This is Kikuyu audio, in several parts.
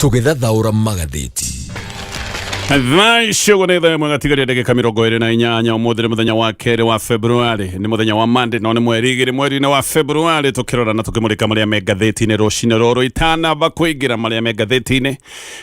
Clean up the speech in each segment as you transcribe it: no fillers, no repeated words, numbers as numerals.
Tũgĩthathaũra magathĩti. Thaa ici ũguo nĩ thaa ĩmwe gatigaria ndagĩka 28. Ũmũthĩ nĩ mũthenya wa kerĩ wa Februarĩ, nĩ mũthenya wa Monday, no nĩ mweri 2 mweri-inĩ wa Februarĩ, tũkĩrora na tũkĩmũrĩka marĩa me ngathĩti-inĩ rũcinĩ rũrũ. Itanamba kũingĩra marĩa me ngathĩti-inĩ,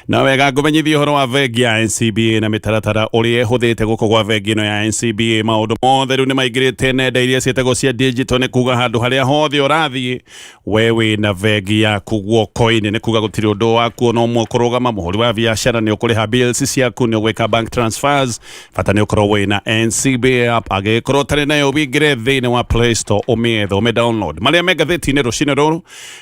na wega ngũmenyithie ũhoro wa bengi ya NCBA na mĩtaratara ũrĩa ĩhũthĩte gũkũ gwa bengi ĩno ya NCBA. Maũndũ mothe rĩu nĩ maingĩrĩte nenda iria ciĩtagwo cia digital, nĩ kuga handũ harĩa hothe ũrathiĩ we wĩna bengi yaku guoko-inĩ, nĩ kuga gũtirĩ ũndũ waku ona ũmwe kũrũgama. Mũhũri wa biacara, nĩ ũkũrĩha bills ciaku, nĩ ũgwĩka bank transfers, bata nĩ ũkorwo wĩna NCBA app. Angĩgĩkorwo ũtarĩ nayo, wingĩre thĩinĩ wa Play Store, ũmĩethe, ũmĩ download. Marĩa me ngathĩti-inĩ rũcinĩ rũrũ,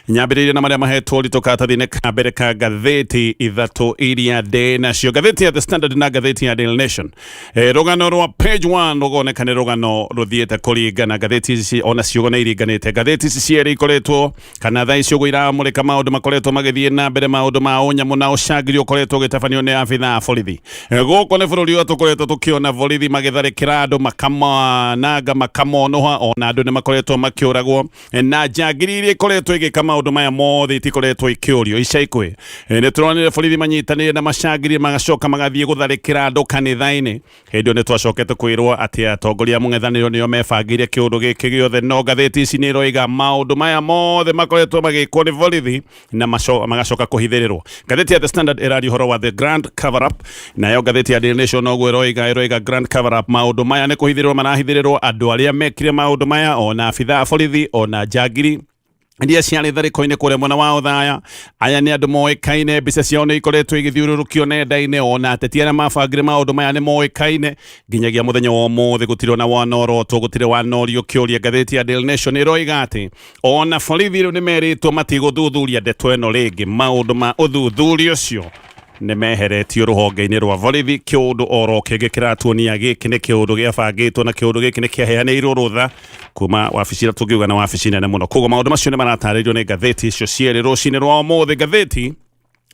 nyambĩrĩirie na marĩa mahetwo ũritũ karatathi-inĩ ka mbere ka ngathĩti ithatũ iria ndĩ nacio, ngathĩti ya The Standard na ngathĩti ya Daily Nation. Rũgano rwa page 1 rũgoneka nĩ rũgano rũthiĩte kũringana ngathĩti ici, ona ciugo nĩ iringanĩte. Ngathĩti ici cierĩ ikoretwo kana thaa ici ũguo iramũrĩka maũndũ makoretwo magĩthiĩ na mbere, maũndũ ma ũnyamũ na ũcangiri ũkoretwo ũgĩtabanio nĩ abithaa a borithi. Gũkũ nĩ bũrũri ũrĩa tũkoretwo tũkĩona borithi magĩtharĩkĩra andũ, makamananga, makamonũha, ona andũ nĩ makoretwo makĩũragwo, na njangiri iria ikoretwo igĩka maũndũ maya mothe itikoretwo ikĩũrio. Ica ikuhĩ nĩ tũronire borithi manyitanĩire na macangiri, magacoka magathiĩ gũtharĩkĩra andũ kanitha-inĩ. Hĩndĩ ĩyo nĩ twacokete kwĩrwo atĩ atongoria a mũng'ethanĩro nĩo mebangĩire kĩũndũ gĩkĩ gĩothe, no ngathĩti ici nĩ iroiga maũndũ maya mothe makoretwo magĩkwo nĩ borithi na magacoka kũhithĩrĩrwo. Ngathĩti ya The Standard ĩraria ũhoro wa the grand cover up, nayo ngathĩti ya Daily Nation noguo ĩroiga, ĩroiga grand cover up, maũndũ maya nĩ kũhithĩrĩrwo marahithĩrĩrwo andũ arĩa mekire maũndũ maya, ona abithaa a borithi, ona njangiri iria ciarĩ tharĩko-inĩ kũrĩa mwena wa Othaya. Aya nĩ andũ moĩkaine, mbica ciao nĩ ikoretwo igĩthiũrũrũkio nenda-inĩ, ona ateti arĩa mabangire maũndũ maya nĩ moĩkaine. Nginyagia mũthenya wa ũmũthĩ gũtirĩ ona wanorotwo, gũtirĩ wanorio kĩũria. Ngathĩti ya Daily Nation ĩroiga atĩ ona borithi rĩu nĩ merĩtwo matigũthuthuria ndeto ĩno rĩngĩ, maũndũ ma ũthuthuria ũcio nĩ meheretio rũhonge-inĩ rwa borithi. Kĩũndũ oro kĩngĩ kĩratuonia gĩkĩ nĩ kĩũndũ gĩabangĩtwo na kĩũndũ gĩkĩ nĩ kĩaheanĩirwo rũtha kuma wabici ĩrĩa tũngiuga na wabici nene mũno. Koguo maũndũ macio nĩ maratarĩrio nĩ ngathĩti icio cierĩ rũcinĩ rwa ũmũthĩ. Ngathĩti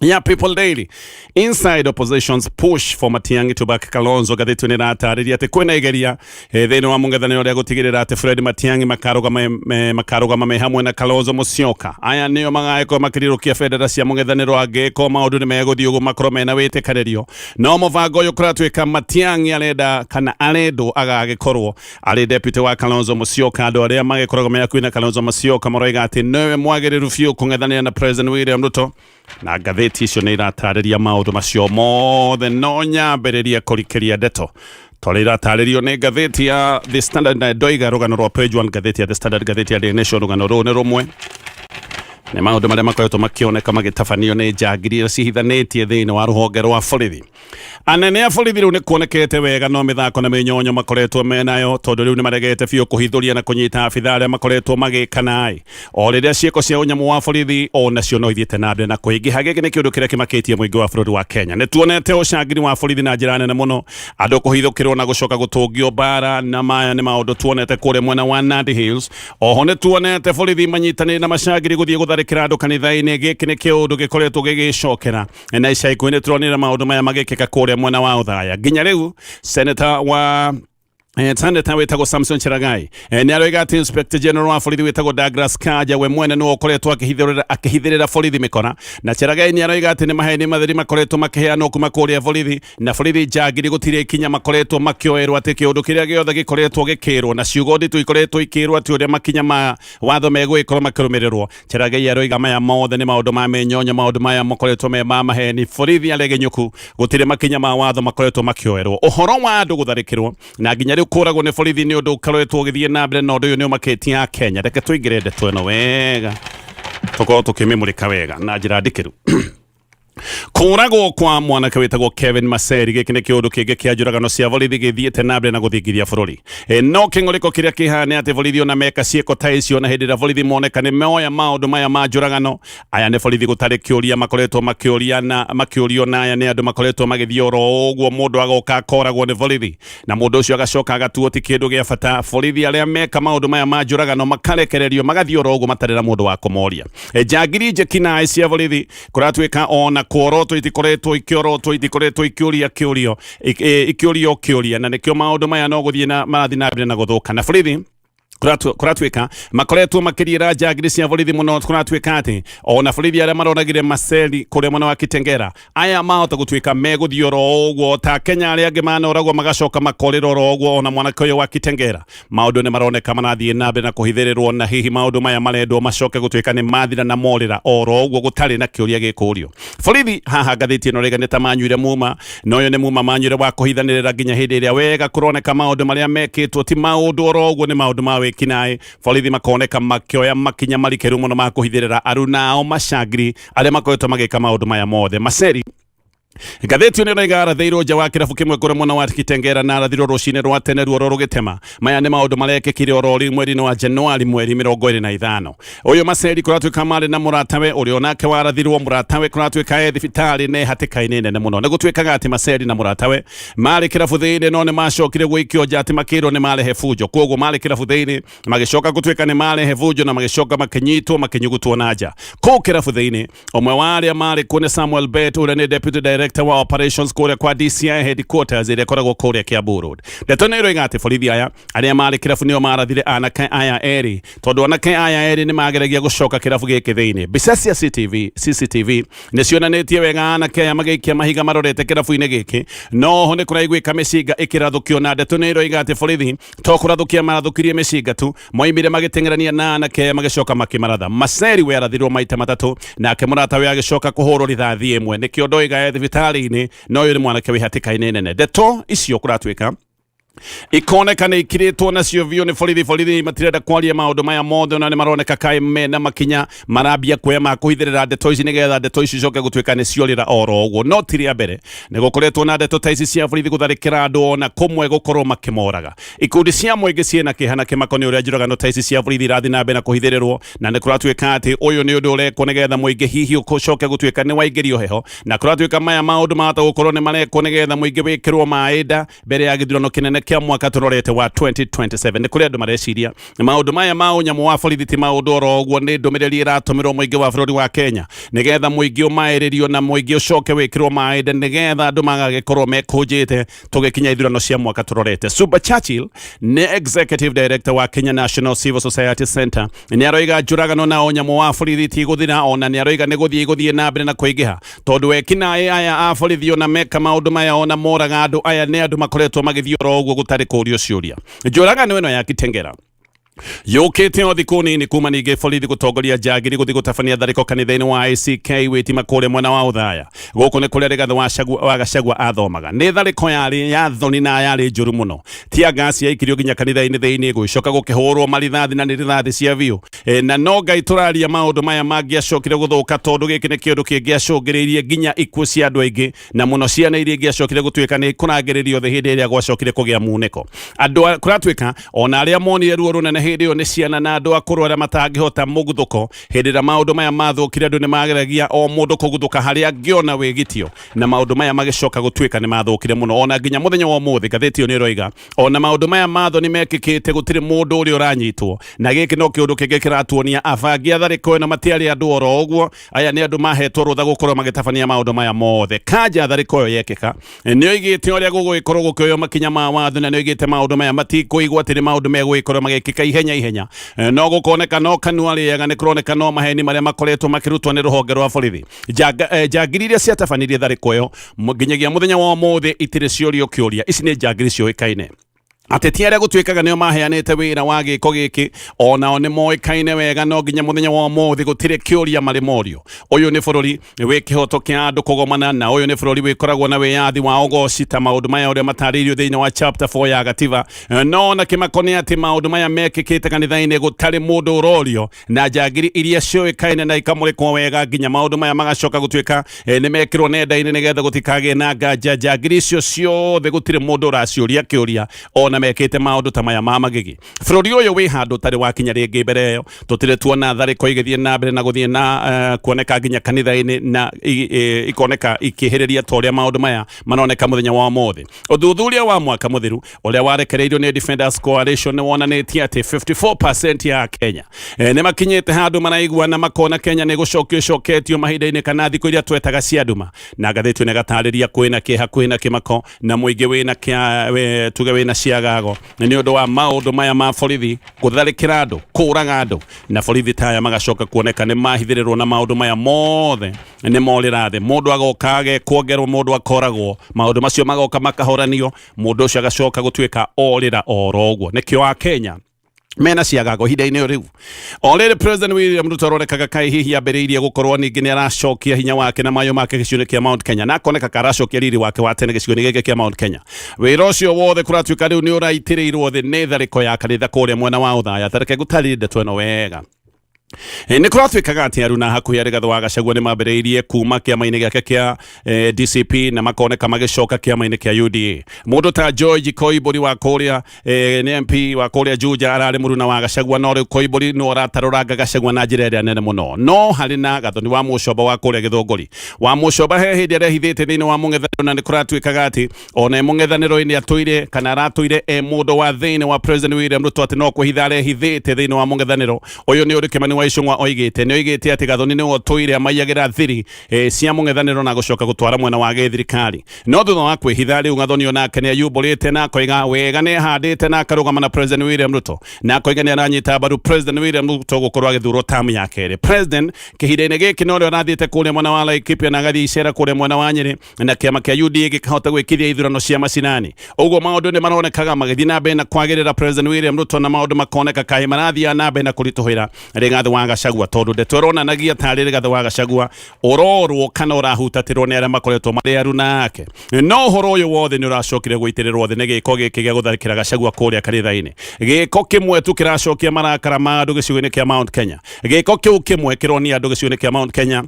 ya People Daily, inside opposition's push for Matiang'i to back Kalonzo. Ngathĩti nĩ ĩratarĩria atĩ kwĩna igeria thĩinĩ wa mũng'ethanĩro rĩa gũtigĩrĩra atĩ Fred Matiang'i makarũgama me hamwe na Kalonzo Musyoka. Aya nĩo magagĩkorwo makĩrirũkia bendera cia mũng'ethanĩro angĩkorwo maũndũ nĩ megũthiĩ ũguo, makorwo mena wĩtĩkanĩrio. No mũbango ũyũ kũratuĩka Matiang'i arenda kana arendwo agagĩkorwo arĩ deputy wa Kalonzo Musyoka. Andũ arĩa magĩkoragwo me hakuhĩ na Kalonzo Musyoka maroiga atĩ nĩwe mwagĩrĩru biũ kũng'ethanĩra na President William Ruto, na ngathĩti icio nĩ iratarĩria maũndũ macio mothe. No nyambĩrĩrie kũrikĩria ndeto tondũ iratarĩrio nĩ ngathĩti ya The Standard, na ndoiga rũgano rwa page 1 ngathĩti ya The Standard, ngathĩti ya Daily Nation, rũgano rũu nĩ rũmwe, nĩ maũndũ marĩa makoretwo makĩoneka magĩtabanio nĩ njangiri iria cihithanĩtie thĩinĩ wa rũhonge rwa borithi. Anene a borithi rĩu nĩ kuonekete wega no mĩthako na mĩnyonyo makoretwo menayo, tondũ rĩu nĩ maregete biũ kũhithũria na kũnyita abithaa arĩa makoretwo magĩka naĩ, o rĩrĩa ciĩko cia ũnyamũ wa borithi o nacio no ithiĩte na mbere na kũingĩha. Gĩkĩ nĩ kĩũndũ kĩrĩa kĩmakĩtie mũingĩ wa bũrũri wa Kenya. Nĩ tuonete ũcangiri wa borithi na njĩra nene mũno, andũ kũhithũkĩrwo na gũcoka gũtũngio mbara, na maya nĩ maũndũ tuonete kũrĩa mwena wa Nandi Hills. Oho nĩ tuonete borithi manyitanĩire na macangiri gũthiĩ gũtharĩkĩra andũ kanitha-inĩ. Gĩkĩ nĩ kĩũndũ gĩkoretwo gĩgĩcokera, na ica ikuhĩ nĩ tũronire maũndũ maya magĩkĩka kũrĩa mwena wa Othaya. Nginya rĩu senator wĩtagwo Samson Cherargei nĩ aroiga atĩ Inspector General wa borithi wĩtagwo Douglas Kanja we mwene nĩwe ũkoretwo akĩhithĩrĩra borithi mĩkora. Na Cherargei nĩ aroiga atĩ nĩ maheni matheri makoretwo makĩheanwo kuma kũrĩa borithi, na borithi njangiri gũtirĩ ikinya makoretwo makĩoerwo, atĩ kĩũndũ kĩrĩa gĩothe gĩkoretwo gĩkĩrwo na ciugo nditũ ikoretwo ikĩrwo atĩ ũrĩa makinya ma watho megũgĩkorwo makĩrũmĩrĩrwo. Cherargei aroiga maya mothe nĩ maũndũ ma mĩnyonyo, maũndũ maya makoretwo me ma maheni, borithi aregenyũku gũtirĩ makinya ma watho makoretwo makĩoerwo. Ũhoro wa andũ gũtharĩkĩrwo na nginya rĩu kũragwo nĩ borithi nĩ ũndũ ũkoretwo ũgĩthiĩ na mbere, na ũndũ ũyũ nĩ ũmakĩtie a Kenya. Reke tũingĩre ndeto ĩno wega, tũkorwo tũkĩmĩmũrĩka wega na njĩra ndikĩru. Kũragwo kwa mwanake wĩtagwo Kevin Maseri, gĩkĩ nĩ kĩũndũ kĩngĩ kĩa njũragano cia borithi gĩthiĩte na mbere na gũthingithia bũrũri. No kĩng'ũrĩko kĩrĩa kĩhana nĩ atĩ borithi ona meka ciĩko ta icio, na hĩndĩ ĩrĩa borithi moneka nĩ moya maũndũ maya ma njũragano, aya nĩ borithi gũtarĩ kĩũria makoretwo makĩũria na makĩũrio, na aya nĩ andũ makoretwo magĩthiĩ oro ũguo, mũndũ agoka akoragwo nĩ borithi na mũndũ ũcio agacoka agatuo ti kĩndũ gĩa bata. Borithi arĩa meka maũndũ maya ma njũragano makarekererio magathiĩ oro ũguo matarĩ na mũndũ wa kũmoria. Njangiri njeki naĩ cia borithi kũratuĩka ona kuorotwo itikoretwo ikĩorotwo, itikoretwo ikĩũria kĩũrio, ikĩũrio kĩũria, na nĩkĩo maũndũ maya no gũthiĩ na marathiĩ na mbere na gũthũka, na borithi Kũratuĩka makoretwo makĩriĩra njangiri cia borithi mũno. Kũratuĩka atĩ ona borithi arĩa maronagire maceri kũrĩa mwena wa Kitengera, aya mahota gũtuĩka megũthiĩ oro ũguo ta Kenya arĩa angĩ manoragwo magacoka makorĩra oro ũguo. Ona mwanake ũyũ wa Kitengera, maũndũ nĩ maroneka marathiĩ na mbere na kũhithĩrĩrwo, na hihi maũndũ maya marendwo macoke gũtuĩka nĩ mathira na morĩra oro ũguo gũtarĩ na kĩũria gĩkũrio borithi. Haha ngathĩti ĩno rĩga nĩ ta manyuire muma, na ũyũ nĩ muma manyuire wa kũhithanĩrĩra nginya hĩndĩ ĩrĩa wega kũroneka maũndũ marĩa mekĩtwo ti maũndũ oro ũguo, nĩ maũndũ ma wĩkinaĩ. Borithi makoneka makĩoya makinya marikĩru mũno ma kũhithĩrĩra aruna ao macangiri arĩa makoretwo magĩka maũndũ maya mothe. Maceri, ngathĩti ĩno ĩroiga, arathĩirwo nja wa kĩrabu kĩmwe kũrĩa mwena wa Kitengera na arathirwo rũcinĩ rwa tene ruoro rũgĩtema. Maya nĩ maũndũ marekĩkire oro rĩu mweri-inĩ wa Januari mweri 25. Ũyũ Maceri kũratuĩka marĩ na mũratawe ũrĩa onake warathirwo. Mũratawe kũratuĩka e thibitarĩ na hatĩka-inĩ nene mũno. Nĩ gũtuĩkaga atĩ Maceri na mũratawe marĩ kĩrabu thĩinĩ, no nĩ macokire gũikio nja atĩ makĩrwo nĩ marehe bunjo. Koguo marĩ kĩrabu thĩinĩ, magĩcoka gũtuĩka nĩ marehe bunjo na magĩcoka makĩnyitwo, makĩnyugutwo na nja kũu kĩrabu thĩinĩ. Ũmwe wa arĩa marĩ kuo nĩ Samuel Bet, ũrĩa nĩ deputy director wa operations kũrĩa kwa DCI headquarters ĩrĩa ĩkoragwo kũrĩa Kiambu Road. Ndeto nĩ ĩroiga atĩ borithi aya arĩa marĩ kĩrabu nĩo marathire anake aya erĩ, tondũ anake aya erĩ nĩ mageragia gũcoka kĩrabu gĩkĩ thĩinĩ. Mbica cia CCTV nĩ cionanĩtie wega anake aya magĩikia mahiga marorete kĩrabu-inĩ gĩkĩ. No ho nĩ kũraiguĩka mĩcinga ĩkĩrathũkio, na ndeto nĩ ĩroiga atĩ borithi to kũrathũkia marathũkirie mĩcinga tu, moimire magĩteng'erania na anake aya magĩcoka makĩmaratha. Maceri we arathirwo maita matatũ, nake mũratawe agĩcoka kũhũrwo rithathi ĩmwe. Nĩkĩo ndoiga e thibitarĩ-inĩ, na ũyũ nĩ mwanake wĩ hatĩka-inĩ nene. Ndeto icio kũratuĩka ikoneka nĩ ikirĩtwo nacio biũ nĩ borithi. Borithi matirenda kwaria maũndũ maya mothe, ona nĩ maroneka kaĩ mena makinya marambia kuoya ma kũhithĩrĩra ndeto ici, nĩgetha ndeto ici icoke gũtuĩka nĩ ciorĩra oro ũguo. No ti rĩa mbere nĩ gũkoretwo na ndeto ta ici cia borithi gũtharĩkĩra andũ, ona kũmwe gũkorwo makĩmoraga. Ikundi cia mũingĩ ciĩna kĩeha na kĩmako nĩ ũrĩa njũragano ta ici cia borithi irathiĩ na mbere na kũhithĩrĩrwo, na nĩ kũratuĩka atĩ ũyũ nĩ ũndũ ũrekwo nĩgetha mũingĩ hihi ũcoke gũtuĩka nĩ waingĩrio heho, na kũratuĩka maya maũndũ mahota gũkorwo nĩ marekwo nĩgetha mũingĩ wĩkĩrwo maĩ nda mbere ya gĩthurano kĩnene kĩa mwaka tũrorete wa 2027. Nĩ kũrĩ andũ mareciria maũndũ maya ma ũnyamũ wa borithi ti maũndũ oro ũguo, nĩ ndũmĩrĩri ĩratũmĩrwo mũingĩ wa bũrũri wa Kenya nĩgetha mũingĩ ũmaĩrĩrio na mũingĩ ũcoke wĩkĩrwo maĩ nda, nĩgetha andũ magagĩkorwo mekũnjĩte tũgĩkinya ithurano cia mwaka tũrorete. Suba Churchill nĩ executive director wa Kenya National Civil Society Center. Nĩ aroiga njũragano na ũnyamũ wa borithi ti gũthira, ona nĩ aroiga nĩ gũthiĩ igũthiĩ na mbere na kũingĩha, tondũ ekinaĩ aya a borithi ona meka maũndũ maya, ona moraga andũ aya, nĩ andũ makoretwo magĩthiĩ oro ũguo gũtarĩ kũrio ciũria. Njũragano ĩno ya Kitengera yũkĩte o thikũ nini kuma ningĩ borithi gũtongoria njangiri gũthiĩ gũtabania tharĩko kanitha-inĩ wa ACK Wĩtima kũrĩa mwena wa Ũthaya. Gũkũ nĩ kũrĩa Rigathĩ wa Gachagua athomaga. Nĩ tharĩko yarĩ ya thoni na yarĩ njũru mũno. Tia ngasi yaikirio nginya kanitha-inĩ thĩinĩ, gũgĩcoka gũkĩhũrwo marithathi, na nĩ rithathi cia biũ. Na no Ngai tũraria, maũndũ maya mangĩacokire gũthũka, tondũ gĩkĩ nĩ kĩũndũ kĩngĩacũngĩrĩirie nginya ikuũ cia andũ aingĩ, na mũno ciana iria ingĩacokire gũtuĩka nĩ kũrangĩrĩrio thĩ hĩndĩ ĩrĩa gwacokire kũgĩa munĩko. Andũ kũratuĩka ona arĩa monire ruo rũnene hĩndĩ ĩyo nĩ ciana na andũ akũrũ arĩa matangĩhota mũguthũko. Hĩndĩ ĩrĩa maũndũ maya mathũkire, andũ nĩ mageragia o mũndũ kũguthũka harĩa angĩona wĩgitio, na maũndũ maya magĩcoka gũtuĩka nĩ mathũkire mũno. Ona nginya mũthenya wa ũmũthĩ, ngathĩti ĩyo nĩ ĩroiga ona maũndũ maya ma thoni mekĩkĩte, gũtirĩ mũndũ ũrĩa ũranyitwo, na gĩkĩ no kĩũndũ kĩngĩ kĩratuonia abangi a tharĩko ĩno matiarĩ andũ oro ũguo. Aya nĩ andũ mahetwo rũtha gũkorwo magĩtabania maũndũ maya mothe. Kanja tharĩko ĩyo yekĩka nĩ oigĩte ũrĩa gũgũgĩkorwo gũkĩoywo makinya ma watho, na nĩ oigĩte maũndũ maya matikũigwo atĩ nĩ maũndũ megũgĩkorwo magĩkĩka ihenya ihenya. No gũkoneka no kanua rĩega, nĩ kũroneka no maheni marĩa makoretwo makĩrutwo nĩ rũhonge rwa borithi. Njangiri iria ciatabanirie tharĩko ĩyo nginyagia mũthenya wa ũmũthĩ itirĩ ciorio kĩũria. Ici nĩ njangiri ciũĩkaine. Ateti arĩa gũtuĩkaga nĩo maheanĩte wĩra wa gĩko gĩkĩ onao nĩ moĩkaine wega, no nginya mũthenya wa ũmũthĩ gũtirĩ kĩũria marĩ morio. Ũyũ nĩ bũrũri wĩ kĩhoto kĩa andũ kũgomana, na ũyũ nĩ bũrũri wĩkoragwo na wĩyathi wa ũgoci ta maũndũ maya ũrĩa matarĩirio thĩinĩ wa chapter 4 ya gatiba. No na kĩmako nĩ atĩ maũndũ maya mekĩkĩte kanitha-inĩ gũtarĩ mũndũ ũrorio, na njangiri iria ciũĩkaine na ikamũrĩkwo wega nginya maũndũ maya magacoka gũtuĩka nĩ mekĩrwo nenda-inĩ nĩgetha gũtikagĩe na nganja. Njangiri icio ciothe gũtirĩ mũndũ ũraciũria kĩũria ona mekĩte maũndũ ta maya ma magigi. Bũrũri ũyũ wĩ handũ ũtarĩ wakinya rĩngĩ. Mbere ĩyo tũtirĩ tuona tharĩko igĩthiĩ na mbere na gũthiĩ na kuoneka nginya kanitha-inĩ na ikoneka ikĩhĩrĩria ta ũrĩa maũndũ maya maroneka mũthenya wa ũmũthĩ. Ũthuthuria wa mwaka mũthiru ũrĩa warekereirio nĩ Defenders Coalition nĩ wonanĩtie atĩ 54% ya Kenya nĩ makinyĩte handũ maraigua na makona Kenya nĩ gũcokio ĩcoketio mahinda-inĩ kana thikũ iria twetaga cia nduma. Na ngathĩti ĩno ĩgatarĩria kwĩna kĩeha, kwĩna kĩmako, na mũingĩ wĩna kĩa tuge wĩna ciaga. ciagago nĩ ũndũ wa maũndũ maya ma borithi gũtharĩkĩra andũ, kũraga andũ, na borithi taya magacoka kuoneka nĩ mahithĩrĩrwo na maũndũ maya mothe nĩ morĩra thĩ. Mũndũ agoka agekuongerwo, mũndũ akoragwo, maũndũ macio magoka makahoranio, mũndũ ũcio agacoka gũtuĩka orĩra oro ũguo. Nĩkĩo Akenya mena ciagago ihinda-inĩ rĩu. O rĩrĩ President William Ruto aronekaga kaĩ hihi ambĩrĩirie gũkorwo ningĩ nĩ aracokia hinya wake na mayũ make gĩcigo-inĩ kĩa Mount Kenya, na akoneka ka aracokia riri wake wa tene gĩcigo-inĩ gĩkĩ kĩa Mount Kenya. Wĩra ũcio wothe kũratuĩka rĩu nĩ ũraitĩrĩirwo thĩ nĩ tharĩko ya kanitha kũrĩa mwena wa Othaya. Ta reke ngũtarĩrie ndeto ĩno wega. Nĩ kũratuĩkaga atĩ aruna hakuhĩ a Rigathĩ wa Gachagua nĩ mambĩrĩirie kuma kĩama-inĩ gĩake kĩa DCP na makoneka magĩcoka kĩama-inĩ kĩa UDA. Mũndũ ta George Koimbũri wa kũrĩa nĩ MP wa kũrĩa Juja ararĩ mũruna wa Gachagua, no rĩu Koimbũri nĩwe ũratarũranga Gachagua na njĩra ĩrĩa nene mũno. No harĩ na Gathoni wa Mũcomba wa kũrĩa Gĩthũngũri. Wa Mũcomba he hĩndĩ arehithĩte thĩinĩ wa mũng'ethanĩro, na nĩ kũratuĩkaga atĩ ona e mũng'ethanĩro-inĩ atũire kana aratũire e mũndũ wa thĩinĩ wa President William Ruto, atĩ no kwĩhitha arehithĩte thĩinĩ wa mũng'ethanĩro ũyũ. Nĩ ũndũ Kĩmani wa Icũng'wa oigĩte, nĩ oigĩte atĩ Gathoni nĩwe ũtũire amaiyagĩra thiri cia mũng'ethanĩro na gũcoka gũtwara mwena wa gĩthirikari. No thutha wa kwĩhitha rĩu Gathoni onake nĩ ayumbũrĩte na akoiga wega nĩ ehandĩte na akarũgama na President William Ruto, na akoiga nĩ aranyita mbaru President William Ruto gũkorwo agĩthurwo tamu ya kerĩ. President kĩhinda-inĩ gĩkĩ no rĩo arathiĩte kũrĩa mwena wa Laikipia na agathiĩ icera kũrĩa mwena wa Nyĩrĩ, na kĩama kĩa UDA gĩkahota gwĩkithia ithurano cia macinani. Ũguo maũndũ nĩ maronekaga magĩthiĩ na mbere na kwagĩrĩra President William Ruto, na maũndũ makoneka kaĩ marathiĩ na mbere na kũritũhĩra Rigathĩ wa Gachagua, tondũ ndeto ĩronanagia tarĩ Rigathĩ wa Gachagua ũrorwo kana ũrahutatĩrwo nĩ arĩa makoretwo marĩ aruna ake. No ũhoro ũyũ wothe nĩ ũracokire gũitĩrĩrwo thĩ nĩ gĩko gĩkĩ gĩa gũtharĩkĩra Gachagua kũrĩa kanitha-inĩ. Gĩko kĩmwe tu kĩracokia marakara ma andũ gĩcigo-inĩ kĩa Mount Kenya. Gĩko kĩu kĩmwe kĩronia andũ gĩcigo-inĩ kĩa Mount Kenya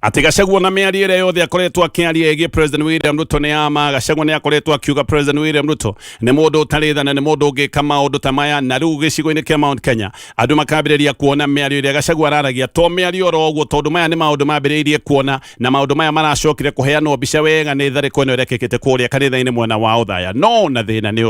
atĩ Gachagua na mĩario ĩrĩa yothe akoretwo akĩaria ĩgiĩ President William Ruto nĩ ya ma. Gachagua nĩ akoretwo akiuga President William Ruto nĩ mũndũ ũtarĩ tha na nĩ mũndũ ũngĩka maũndũ ta maya, na rĩu gĩcigo-inĩ kĩa Mount Kenya andũ makambĩrĩria kuona mĩario ĩrĩa Gachagua araragia to mĩario oro ũguo, tondũ maya nĩ maũndũ mambĩrĩirie kuona, na maũndũ maya maracokire kũheanwo mbica wega nĩ tharĩko ĩno ĩrekĩkĩte kũrĩa kanitha-inĩ mwena wa Othaya. No na thĩna nĩ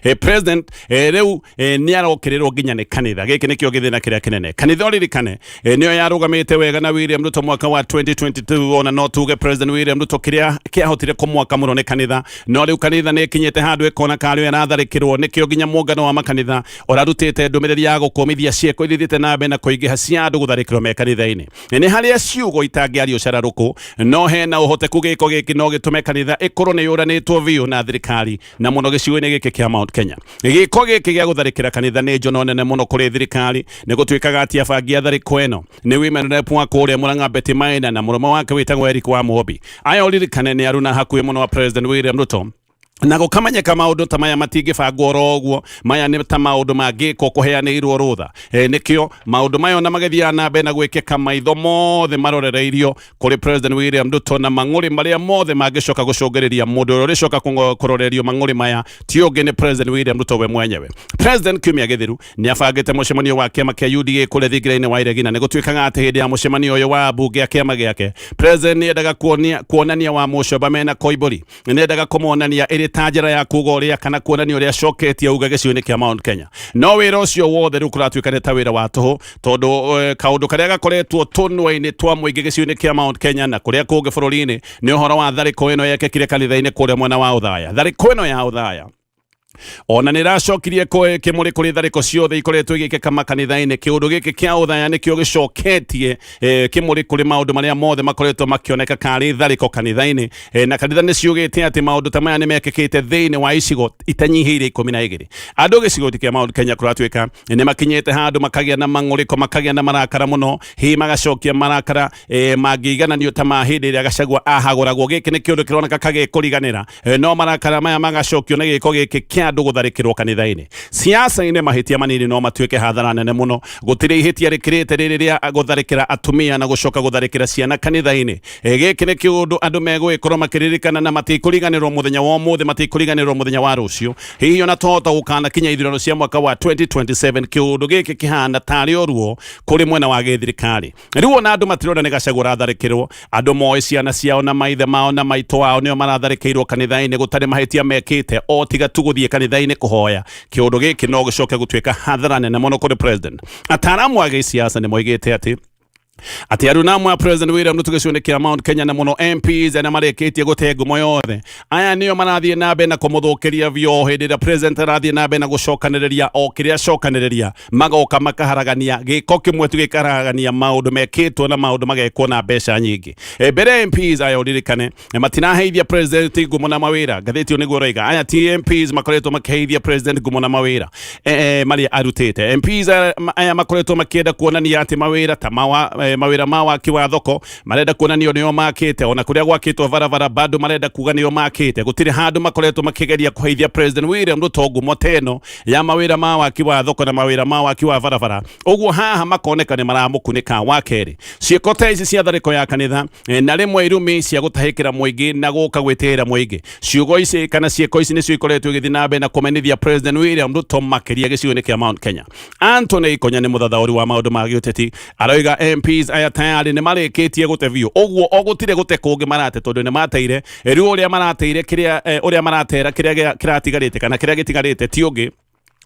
ũyũ, President rĩu nĩ arokĩrĩrwo nginya nĩ kanitha. Gĩkĩ nĩkĩo gĩthĩna kĩrĩa kĩnene. Kanitha ũririkane nĩyo yarũgamĩte wega na William Ruto mwaka wa 2022. Ona no tuge President William Ruto kĩrĩa kĩahotire kũmwaka mũno nĩ kanitha, no rĩu kanitha nĩ ĩkinyĩte handũ ĩkona karĩ ĩratharĩkĩrwo. Nĩkĩo nginya mũngano wa makanitha ũrarutĩte ndũmĩrĩri ya gũkũmithia ciĩko iria ithiĩte na mbere na kũingĩha cia andũ gũtharĩkĩrwo me kanitha-inĩ. Nĩ harĩa ciugo itangĩario cararũkũ, no hena ũhoteku gĩko gĩkĩ no gĩtũme kanitha ĩkorwo nĩ yũranĩtwo biũ na thirikari, na mũno gĩcigo-inĩ gĩkĩ kĩa Mount Kenya. Gĩko gĩkĩ gĩa gũtharĩkĩra kanitha nĩ njono nene mũno kũrĩ thirikari. Nĩ gũtuĩkaga atĩ abangi a tharĩko ĩno nĩ women rep wa kũrĩa Murang'a Betty Maina na mũrũme wake wĩtagwo Eric Wamũmbi. Aya ũririkane nĩ aruna hakuhĩ mũno wa President William Ruto, na gũkamenyeka maũndũ ta maya matingĩbangwo oro ũguo. Maya nĩ ta maũndũ mangĩkwo kũheanĩirwo rũtha. Nĩkĩo maũndũ maya ona magĩthiaga na mbere na gwĩkĩka, maitho mothe marorereirio kũrĩ President William Ruto, na mang'ũrĩ marĩa mothe mangĩcoka gũcũngĩrĩria mũndũ ũrĩa ũrĩcoka kũrorerio mang'ũrĩ maya ti ũngĩ nĩ President William Ruto we mwenyewe. President kiumia gĩthiru nĩ abangĩte mũcemanio wa kĩama kĩa UDA kũrĩa thingira-inĩ wa Iregi, na nĩ gũtuĩkaga atĩ hĩndĩ ya mũcemanio ũyũ wa mbunge a kĩama gĩake, President nĩ endaga kuonania wa Mũcomba mena Koimbũri, nĩ endaga kũmonania ĩrĩ ta njĩra ya kuga ũrĩa kana kuonania ũrĩa acoketie uga gĩcigo-inĩ kĩa Mount Kenya. No wĩra ũcio wothe rĩu kũratuĩka nĩ ta wĩra wa tũhũ, tondũ kaũndũ karĩa gakoretwo tũnua-inĩ twa mũingĩ gĩcigo-inĩ kĩa Mount Kenya na kũrĩa kũngĩ bũrũri-inĩ nĩ ũhoro wa tharĩko ĩno yekĩkire kanitha-inĩ kũrĩa mwena wa Othaya. Tharĩko ĩno ya Othaya ona nä ĩracokirie kĩmũrĩ kũrĩ tharĩko ciothe ikoretwo igĩkĩka makanitha-inĩ. Kĩũndũ gĩkĩ kĩa Othaya nĩkĩo gĩcoketie kĩmũrĩ kũrĩ maũndũ marĩa mothe makoretwo makĩoneka karĩ tharĩko kanitha-inĩ, na kanitha nĩ ciugĩte atĩ maũndũ ta maya nĩ mekĩkĩte thĩinĩ wa icigo itanyihĩire 12. Andũ gĩcigo kĩa Mount Kenya kũratuĩka nĩ makinyĩte handũ makagĩa na mang'ũrĩko, makagĩa na marakara mũno, hihi magacokia marakara mangĩigananio ta ma hĩndĩ ĩrĩa Gachagua ahagũragwo. Gĩkĩ nĩ kĩũndũ kĩroneka kagĩkũriganĩra, no marakara maya magacokio nĩ gĩko gĩkĩ kĩa andũ gũtharĩkĩrwo kanitha-inĩ. Siasa-inĩ mahĩtia manini no matuĩke hathara nene mũno. Gũtirĩ ihĩtia rĩkĩrĩte rĩrĩ rĩa gũtharĩkĩra atumia na gũcoka gũtharĩkĩra ciana kanitha-inĩ. Gĩkĩ nĩ kĩũndũ andũ megũgĩkorwo makĩririkana na matikũriganĩrwo mũthenya wa ũmũthĩ, matikũriganĩrwo mũthenya wa rũciũ, hihi ona tohota gũkanakinya ithurano cia mwaka wa 2027. Kĩũndũ gĩkĩ kĩhana tarĩ o ruo kũrĩ mwena wa gĩthirikari. Rĩu ona andũ matirona nĩ Gachagua ũratharĩkĩrwo. Andũ moĩ ciana ciao na maithe mao na maitũ wao nĩo maratharĩkĩirwo kanitha-inĩ gũtarĩ mahĩtia mekĩte o tiga tu gũthiĩ kanitha-inĩ kũhoya. Kĩũndũ gĩkĩ no gĩcoke gũtuĩka hathara nene mũno kũrĩ President. Ataaramu a gĩsiasa nĩ moigĩte atĩ Atĩ aruna amwe a President William Ruto gĩcigo-inĩ kĩa Mount Kenya na mũno MPs arĩa marĩkĩtie gũte ngumo yothe, aya nĩo marathiĩ na mbere na kũmũthũkĩria biũ o hĩndĩ ĩrĩa president arathiĩ na mbere na gũcokanĩrĩria o kĩrĩa acokanĩrĩria, magoka makaharagania gĩko kĩmwe tu gĩkaharagania maũndũ mekĩtwo na maũndũ magekwo na mbeca nyingĩ. Mbere MPs aya ũririkane matiraheithia president ngumo na mawĩra, ngathĩti ĩyo nĩguo ĩroiga. Aya ti MPs makoretwo makĩheithia president ngumo na mawĩra marĩa arutĩte. MPs aya makoretwo makĩenda kuonania atĩ mawĩra ta mawĩra ma waki wa thoko marenda kuonanio nĩo makĩte, ona kũrĩa gwakĩtwo barabara bado marenda kuga nĩo makĩte. Gũtirĩ handũ makoretwo makĩgeria kũheithia President William Ruto ngumo ta ĩno ya mawĩra ma waki wa thoko na mawĩra ma waki wa barabara. Ũguo haha makoneka nĩ maramũkunĩka. Wa kerĩ, ciĩko ta ici cia tharĩko ya kanitha na rĩmwe irumi cia gũtahĩkĩra mũingĩ na gũka gwĩtĩĩra mũingĩ, ciugo ici kana ciĩko ici nĩcio ikoretwo igĩthiĩ na mbere na kũmenithia President William Ruto makĩria gĩcigo-inĩ kĩa Mount Kenya. Anthony Ikonya nĩ mũthathaũri wa maũndũ ma gĩũteti, aroiga MPs aya tayarĩ nĩ marĩkĩtie gũte biũ, ũguo o gũtirĩ gũte kũngĩ marate tondũ nĩ mateire. Rĩu ũrĩa marateire kĩrĩa ũrĩa maratera kĩrĩa kĩratigarĩte kana kĩrĩa gĩtigarĩte ti ũngĩ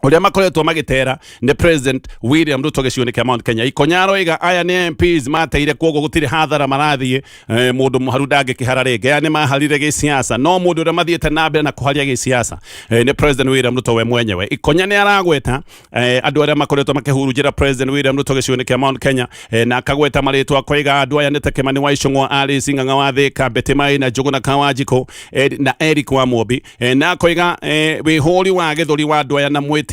ũrĩa makoretwo magĩtera nĩ President William Ruto gĩcigo-inĩ kĩa Mount Kenya. Ikonya aroiga aya nĩ MPs mateire, koguo gũtirĩ hathara marathiĩ. Mũndũ mũharu ndangĩkĩhara rĩngĩ. Aya nĩ maharire gĩsiasa, no mũndũ ũrĩa mathiĩte na mbere na kũharia gĩsiasa nĩ President William Ruto we mwenyewe. Ikonya nĩ aragweta andũ arĩa makoretwo makĩhurunjĩra President William Ruto gĩcigo-inĩ kĩa Mount Kenya, na akagweta marĩtwa, akoiga andũ aya nĩ ta Kimani wa Ichung'wa, Alice Ng'ang'a wa Thika, Betty Maina, Njũgũna Kawanjikũ na Eric wa Mũmbi, na akoiga wĩhũri wa gĩthũri wa andũ aya na mwĩtĩo,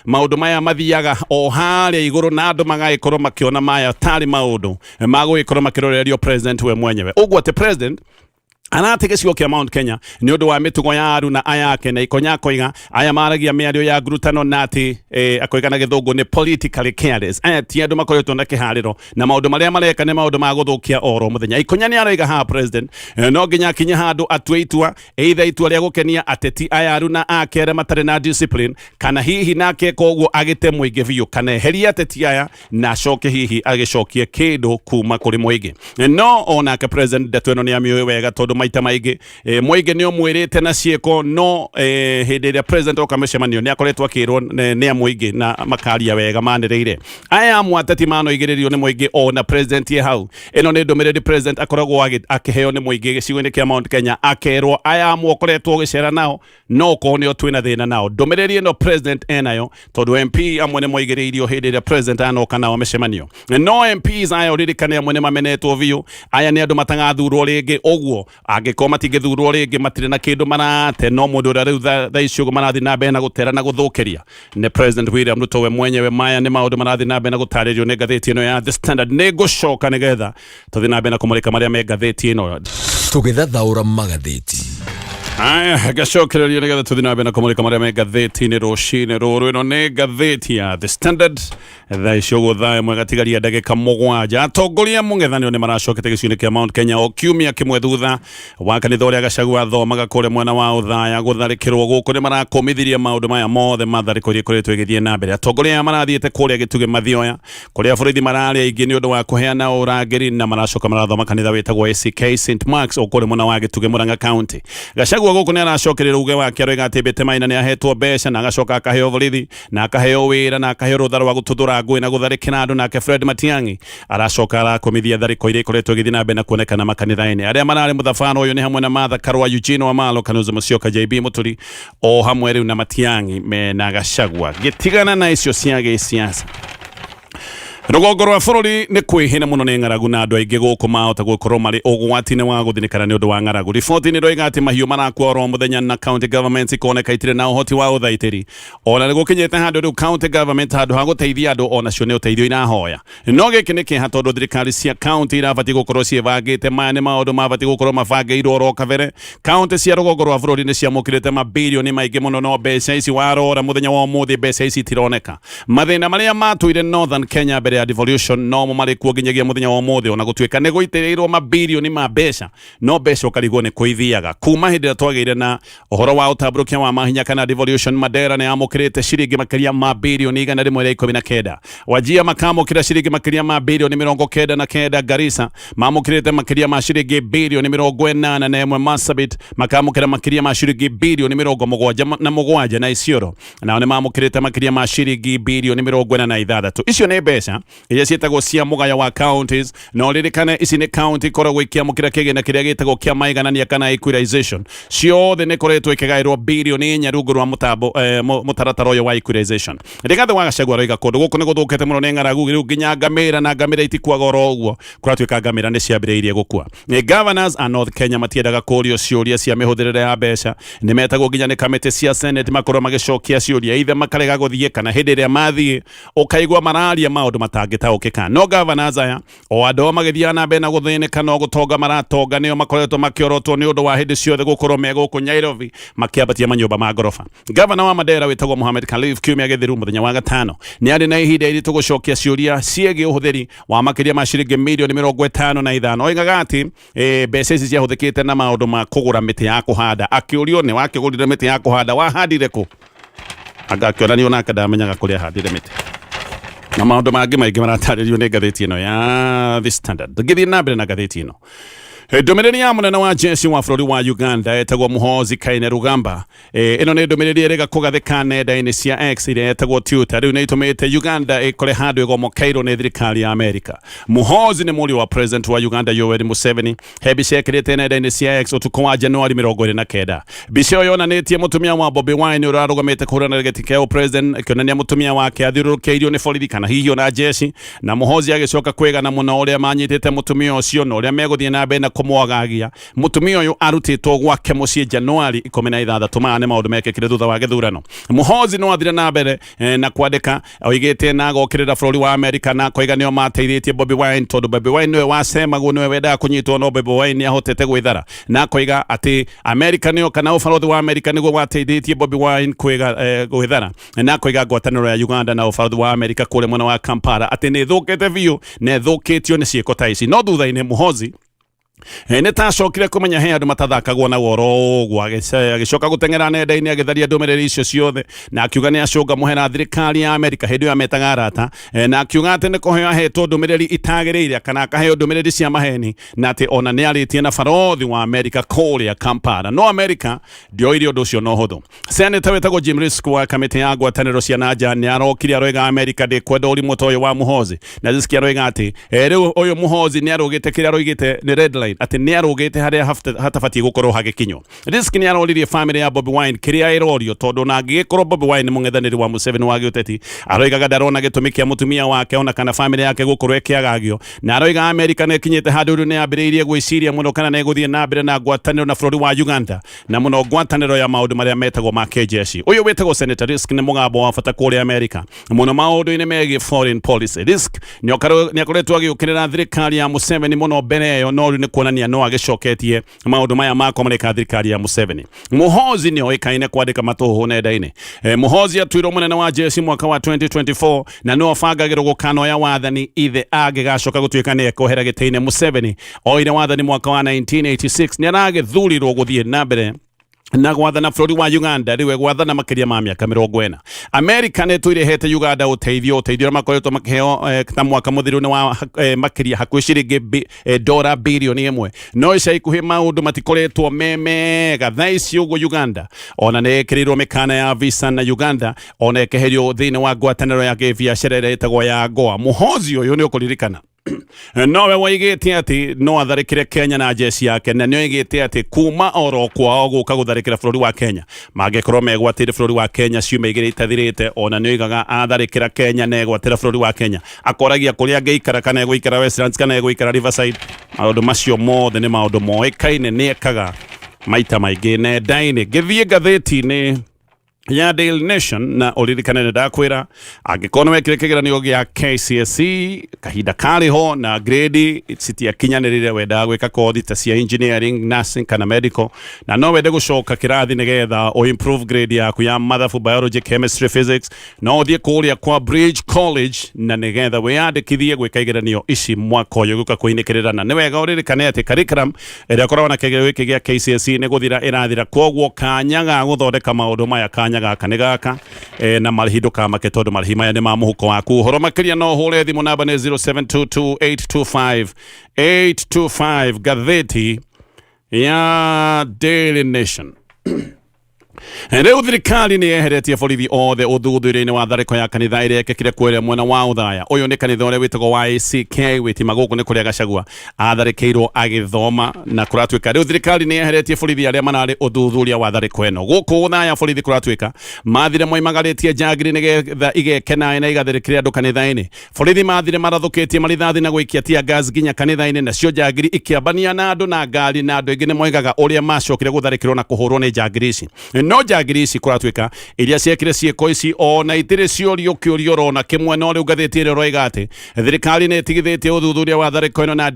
maũndũ maya mathiaga o harĩa igũrũ na andũ magagĩkorwo makĩona maya tarĩ maũndũ magũgĩkorwo makĩrorerio president we mwenyewe. Ũguo atĩ president arate gĩcigo kĩa Mount Kenya nĩ ũndũ wa mĩtugo ya aruna aya ake, na Ikonya akoiga aya maragia mĩario ya ngurutano na atĩ akoiga na gĩthũngũ nĩ politically careless. Aya ti andũ makoretwo na kĩharĩro na maũndũ marĩa mareka nĩ maũndũ ma gũthũkia oro mũthenya. Ikonya nĩ aroiga haha president no nginya akinye handũ atue itua, either itua rĩa gũkenia ateti aya aruna ake arĩa matarĩ na discipline, kana hihi nake koguo agĩte mũingĩ biũ, kana eherie ateti aya na acoke hihi agĩcokie kĩndũ kuma kũrĩ mũingĩ. No onake president ndeto ĩno nĩ amĩũĩ wega tondũ maita maingĩ mũingĩ nĩ ũmwĩrĩte na ciĩko, no hĩndĩ ĩrĩa president oka mĩcemanio nĩ akoretwo akĩrwo nĩ a mũingĩ na makaria wega manĩrĩire. Aya amwe ateti manoigĩrĩrio nĩ mũingĩ ona president ye hau. Ĩno nĩ ndũmĩrĩri president akoragwo akĩheo nĩ mũingĩ gĩcigo-inĩ kĩa Mount Kenya, akerwo aya amwe ũkoretwo ũgĩcera nao no ũkorwo nĩo twĩna thĩna nao. Ndũmĩrĩri ĩno president enayo tondũ MP amwe nĩ moigĩrĩirio hĩndĩ ĩrĩa president anoka nao mĩcemanio. No MPs aya ũririkane amwe nĩ mamenetwo biũ, aya nĩ andũ matagathurwo rĩngĩ, ũguo angĩkorwo matingĩthurwo rĩngĩ matirĩ na kĩndũ marate. No mũndũ ũrĩa rĩu thaa ici ũguo marathiĩ na mbere na gũtera na gũthũkĩria nĩ President William Ruto we mwenyewe. Maya nĩ maũndũ marathiĩ na mbere na gũtarĩrio nĩ ngathĩti ĩno ya The Standard. Nĩ ngũcoka nĩgetha tũthiĩ na mbere na kũmũrĩka marĩa me ngathĩti ĩno. Tũgĩthathaũra magathĩti. Aya, ngacokereria nĩgetha tũthiĩ na mbere na kũmũrĩka marĩa me ngathĩti-inĩ rũcinĩ rũrũ. Ĩno nĩ ngathĩti ya The Standard. Thaa icio ũguo thaa ĩmwe gatigaria ndagĩka 7. Atongoria mũng'ethanĩro nĩ maracokete gĩcigo-inĩ kĩa Mount Kenya o kiumia kĩmwe thutha wa kanitha ũrĩa Gachagua athomaga kũrĩa mwena wa Othaya gũtharĩkĩrwo. Gũkũ nĩ marakũmithirie maũndũ maya mothe ma tharĩko iria ikoretwo igĩthiĩ na mbere. Atongoria aya marathiĩte kũrĩa Gĩtugĩ Mathioya kũrĩa borithi mararĩ aingĩ nĩ ũndũ wa kũheana ũrangĩri, na maracoka marathoma kanitha wĩtagwo ACK St Marks o kũrĩa mwena wa Gĩtugĩ, Murang'a County. Gachagua gũkũ nĩ aracokereria uge wake, aroiga atĩ Mbete Maina nĩ ahetwo mbeca na agacoka akaheo borithi na akaheo wĩra na akaheo rũtha rwa gũtuthũra ngũĩ na gũtharĩkĩra andũ. Nake Fred Matiang'i aracoka arakũmithia tharĩko iria ikoretwo igĩthiĩ na mbere na kuonekana makanitha-inĩ. Arĩa mararĩ mũthabara ũyũ nĩ hamwe na Martha Karua, Eugene Wamalwa, Kalonzo Musyoka, JB Muturi o hamwe rĩu na Matiang'i mena Gachagua. Gĩtigana na icio cia gĩsiasa, rũgongo rwa bũrũri nĩ kwĩhĩna mũno nĩ ng'aragu na andũ aingĩ gũkũ mahota gũkorwo marĩ ũgwati-inĩ wa gũthinĩkana nĩ ũndũ wa ng'aragu. Riboti nĩ ĩroiga atĩ mahiũ marakua oro mũthenya na county governments ikoneka itirĩ na ũhoti wa ũthaitĩri. Ona nĩ gũkinyĩte handũ rĩu county government handũ ha gũteithia andũ onacio nĩ ũteithio irahoya. No gĩkĩ nĩ kĩeha tondũ thirikari cia county irabatiĩ gũkorwo ciĩbangĩte. Maya nĩ maũndũ mabatiĩ gũkorwo mabangĩirwo oro kabere. County cia rũgongo rwa bũrũri nĩ ciamũkĩrĩte mabirioni maingĩ mũno, no mbeca ici warora mũthenya wa ũmũthĩ mbeca ici itironeka. Mathĩna marĩa matũire Northern Kenya mbere ya devolution nomo marĩ kuo nginyagia mũthenya wa ũmũthĩ, ona gũtuĩka nĩ gũitĩrĩirwo mabirioni ma mbeca, no mbeca ũkarigwo nĩ kũ ithiaga. Kuma hĩndĩ ĩrĩa twagĩire na ũhoro wa ũtambũrũkia wa mahinya kana devolution, Mandera nĩ yamũkĩrĩte ciringi makĩria ma birioni 119, Wajir makamũkĩra ciringi makĩria ma birioni 99, Garissa mamũkĩrĩte makĩria ma ciringi birioni 81, Marsabit makamũkĩra makĩria ma ciringi birioni 77, na Isiolo nao nĩ mamũkĩrĩte makĩria ma ciringi birioni 46. Icio nĩ mbeca. Iria ciĩtagwo cia mũgayo wa counties, na ũririkane ici nĩ county ikoragwo ikĩamũkĩra kĩgĩna kĩrĩa gĩtagwo kĩa maiganania kana equalization. Ciothe nĩ ikoretwo ikĩgaĩrwo birioni 4 rungu rwa mũtambo mũtaratara ũyũ wa equalization. Rigathĩ wa Gachagua aroiga kũndũ gũkũ nĩ gũthũkĩte mũno nĩ ng'aragu, rĩu nginya ngamĩra na ngamĩra itikuaga oro ũguo, kũratuĩka ngamĩra nĩ ciambĩrĩirie gũkua. Governors a North Kenya matiendaga kũrio ciũria cia mĩhũthĩrĩre ya mbeca, nĩ metagwo nginya nĩ kamĩtĩ cia Senate makorwo magĩcokia ciũria, either makarega gũthiĩ kana hĩndĩ ĩrĩa mathiĩ ũkaigua mararia maũndũ matangĩtaũkĩka. No governors aya o andũ ao magĩthiaga na mbere na gũthĩnĩka no gũtonga maratonga, nĩo makoretwo makĩorotwo nĩ ũndũ wa hĩndĩ ciothe gũkorwo me gũkũ Nairobi makĩambatia manyũmba ma ngoroba. Gavana wa Mandera wĩtagwo Mohamed Khalif kiumia gĩthiru mũthenya wa gatano nĩ arĩ na ihinda iritũ gũcokia ciũria ciĩgiĩ ũhũthĩri wa makĩria ma ciringi mirioni 55. Oigaga atĩ mbeca ici ciahũthĩkĩte na maũndũ ma kũgũra mĩtĩ ya kũhanda. Akĩũrio nĩ wakĩgũrire mĩtĩ ya kũhanda, wahandire kũ? Anga akĩonania onake ndamenyaga kũrĩa ahandire mĩtĩ. Na maũndũ mangĩ maingĩ maratarĩrio nĩ ngathĩti ĩno ya The Standard. Ngĩthiĩ na mbere na ngathĩti ĩno, ndũmĩrĩri ya mũnene wa jeshi wa bũrũri wa Uganda etagwo Muhoozi Kainerugaba. Ĩno nĩ ndũmĩrĩri ĩrĩga kũgathĩka nenda-inĩ cia X ĩrĩa ĩtagwo Twitter. Rĩu nĩ ĩtũmĩte Uganda ĩkore handũ ĩgomokeirwo nĩ thirikari ya Amerika. Muhoozi nĩ mũriũ wa president wa Uganda Yoweri Museveni. He mbica ĩkĩrĩte nenda-inĩ cia X ũtukũ wa Januari 29. Mbica ĩyo yonanĩtie mũtumia wa Bobi Wine ũrĩa arũgamĩte kũhũrana gĩtĩ kĩa president, ĩkĩonania mũtumia wake athiũrũrũkĩirio nĩ borithi kana hihi ona jeshi, na Muhoozi agĩcoka kwĩgana mũno ũrĩa manyitĩte mũtumia ũcio na ũrĩa megũthiĩ na mbere na kũmwagagia. Mũtumia ũyũ arutĩtwo gwake mũciĩ Januari 16. Maya nĩ maũndũ mekĩkire thutha wa gĩthurano. Muhoozi no athire na mbere na kwandĩka, oigĩte na agokĩrĩra bũrũri wa Amerika na akoiga nĩo mateithĩtie Bobi Wine, tondũ Bobi Wine nĩwe wacemagwo, nĩwe wendaga kũnyitwo, no Bobi Wine nĩ ahotete gwĩthara, na akoiga atĩ Amerika nĩyo kana ũbarũthi wa Amerika nĩguo wateithĩtie Bobi Wine gwĩthara, na akoiga ngwatanĩro ya Uganda na ũbarũthi wa Amerika kũrĩa mwena wa Kampala atĩ nĩ ĩthũkĩte biũ na ĩthũkĩtio nĩ ciĩko ta ici. No thutha-inĩ Muhoozi nĩ tacokire kũmenya he andũ matathakagwo na woro ũguo, agĩcoka gũteng'era nenda-inĩ agĩtharia ndũmĩrĩri icio ciothe na akiuga nĩ acũnga mũhera thirikari ya Amerika hĩndĩ ĩyo ametaga arata, na akiuga atĩ nĩ kũheo ahetwo ndũmĩrĩri itagĩrĩire kana akaheo ndũmĩrĩri cia maheni, na atĩ ona nĩ arĩtie na barothi wa Amerika kũrĩa Kampala, no Amerika ndĩoire ũndũ ũcio na ũhũthũ. Senator wĩtagwo Jim Risch wa kamĩtĩ ya ngwatanĩro cia na nja nĩ arokire aroiga Amerika ndĩkwenda ũrimũ ta ũyũ wa Muhoozi, na Risch aroiga atĩ rĩu ũyũ Muhoozi nĩ arũgĩte kĩrĩa aroigĩte nĩ red line, atĩ nĩ arũgĩte harĩa hatabatiĩ gũkorwo hagĩkinywo. Risch nĩ aroririe famĩlĩ ya Bobi Wine kĩrĩa ĩrorio, tondũ ona angĩgĩkorwo Bobi Wine nĩ mũng'ethanĩri wa Museveni wa gĩũteti, aroigaga ndarona gĩtũmi kĩa mũtumia wake ona kana famĩlĩ yake gũkorwo ĩkĩagagio, na aroiga Amerika nĩ ĩkinyĩte handũ rĩu nĩ yambĩrĩirie gwĩciria mũno kana nĩ ĩgũthiĩ na mbere na ngwatanĩro na bũrũri wa Uganda, na mũno ngwatanĩro ya maũndũ marĩa metagwo ma kĩjeshi. Ũyũ wĩtagwo Senator Risch nĩ mũgambo wa bata kũrĩa Amerika mũno maũndũ-inĩ megiĩ foreign policy. Risch nĩ akoretwo agĩũkĩrĩra thirikari ya Museveni mũno mbere ĩyo, no rĩu nĩ kuonania no agĩcoketie maũndũ maya ma kũmarĩka thirikari ya Museveni. Muhoozi nĩ oĩkaine kwandĩka matũhũhũ nenda-inĩ. Muhoozi atuirwo mũnene wa jeshi mwaka wa 2024 na no abangagĩrwo gũkanoya wathani ithe angĩgacoka gũtuĩka nĩ ekwehera gĩtĩ-inĩ. Museveni oire wathani mwaka wa 1986, nĩ aragĩthurirwo gũthiĩ na mbere na gwathana bũrũri wa Uganda, rĩu gwathana makĩria ma mĩaka 40. Amerika nĩ ĩtũire ĩhete Uganda ũteithio ũrĩa makoretwo makĩheo ta mwaka mũthiru nĩ wa makĩria hakuhĩ ciringi dora birioni 1, no ica ikuhĩ maũndũ matikoretwo me mega. Thaa ici ũguo Uganda ona nĩ ĩkĩrĩirwo mĩkana ya visa, na Uganda ona ĩkeherio thĩinĩ wa ngwatanĩro ya kĩbiacara ĩrĩa ĩtagwo ya AGOA. Muhoozi ũyũ nĩ ũkũririkana nowe woigĩte atĩ no atharĩkĩre Kenya na jeshi yake, na nĩ oigĩte atĩ kuma oro kwao gũka gũtharĩkĩra bũrũri wa Kenya mangĩkorwo megwatĩire bũrũri wa Kenya ciumia 2 itathirĩte. Ona nĩ oigaga atharĩkĩra Kenya na egwatĩra bũrũri wa Kenya, akoragia kũrĩa angĩikara, kana egũikara Westlands kana egũikara Riverside. Maũndũ macio mothe nĩ maũndũ moĩkaine nĩ ekaga maita maingĩ nenda-inĩ. Ngĩthiĩ ngathĩti-inĩ ya Daily Nation, na ũririkane nĩ ndakwĩra angĩkorwo nĩ wekire kĩgeranio gĩa KCSE kahinda karĩ ho na grade citiakinyanĩrire, wendaga gwĩka kothi ta cia engineering, nursing kana medical, na no wende gũcoka kĩrathi nĩgetha ũ improve grade yaku ya mathabu, biology, chemistry, physics, no ũthiĩ kũrĩa kwa Bridge College na nĩgetha wĩyandĩkithie gwĩka igeranio ici mwaka ũyũ gũka kũinĩkĩrĩra. Na nĩ wega ũririkane atĩ curriculum ĩrĩa ĩkoragwo na kĩgerio gĩkĩ gĩa KCSE nĩ gũthira ĩrathira, koguo kanya ga gũthondeka maũndũ maya, kanya gaka nĩ gaka, na marĩhi ndũkamake tondũ marĩhi maya nĩ ma mũhuko waku. Ũhoro makĩria no ũhũre thimũ, namba nĩ 0722 825 825. Ngathĩti ya Daily Nation. Rĩu thirikari nĩ yeheretie borithi othe ũthuthuria-inĩ wa tharĩko ya kanitha ĩrĩa ĩkĩkire kũrĩa mwena wa Othaya. Ũyũ nĩ kanitha ũrĩa wĩtagwo wa ACK wĩtima gũkũ nĩ kũrĩa Gachagua atharĩkĩirwo agĩthoma, na kũratuĩka rĩu thirikari nĩ yeheretie borithi arĩa mararĩ ũthuthuria wa tharĩko ĩno gũkũ Othaya. Borithi kũratuĩka mathire moimagarĩtie njangiri nĩgetha igeke naĩ na igatharĩkĩre andũ kanitha-inĩ. Borithi mathire marathũkĩtie marithathi na gũikia tear gas nginya kanitha-inĩ, nacio njangiri ikĩambania na andũ na ngari, na andũ aingĩ nĩ moigaga ũrĩa macokire gũtharĩkĩrwo na kũhũrwo nĩ njangiri ici. No njangiri ici kũratuĩka iria ciekire ciĩko ici ona itirĩ ciorio kĩũria orona kĩmwe. No rĩu ngathĩti ĩrĩa ĩroiga atĩ thirikari nĩ ĩtigithĩtie ũthuthuria wa tharĩko ĩno na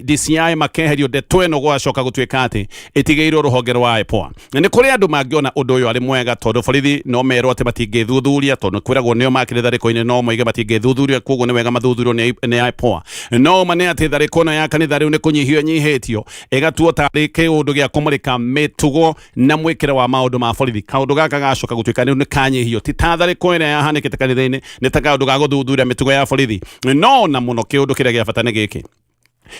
DCI makeherio ndeto ĩno, gwacoka gũtuĩka atĩ ĩtigĩirwo rũhonge rwa IPOA. Na nĩ kũrĩ andũ mangĩona ũndũ ũyũ arĩ mwega tondũ borithi no merwo atĩ matingĩthuthuria, tondũ kwĩragwo nĩo makĩrĩ tharĩko-inĩ, no moige matingĩthuthuria, koguo nĩ wega mathuthurio nĩ IPOA. No ma nĩ atĩ tharĩko ĩno ya kanitha rĩu nĩ kũnyihio ĩnyihĩtio ĩgatuo tarĩ kĩũndũ gĩa kũmũrĩka mĩtugo na mwĩkĩre wa maũndũ ma borithi. Kaũndũ gaka gacoka gũtuĩka rĩu nĩ kanyihio, ti ta tharĩko ĩrĩa yahanĩkĩte kanitha-inĩ, nĩ ta kaũndũ ga gũthuthuria mĩtugo ya borithi. No na mũno kĩũndũ kĩrĩa gĩa bata nĩ gĩkĩ: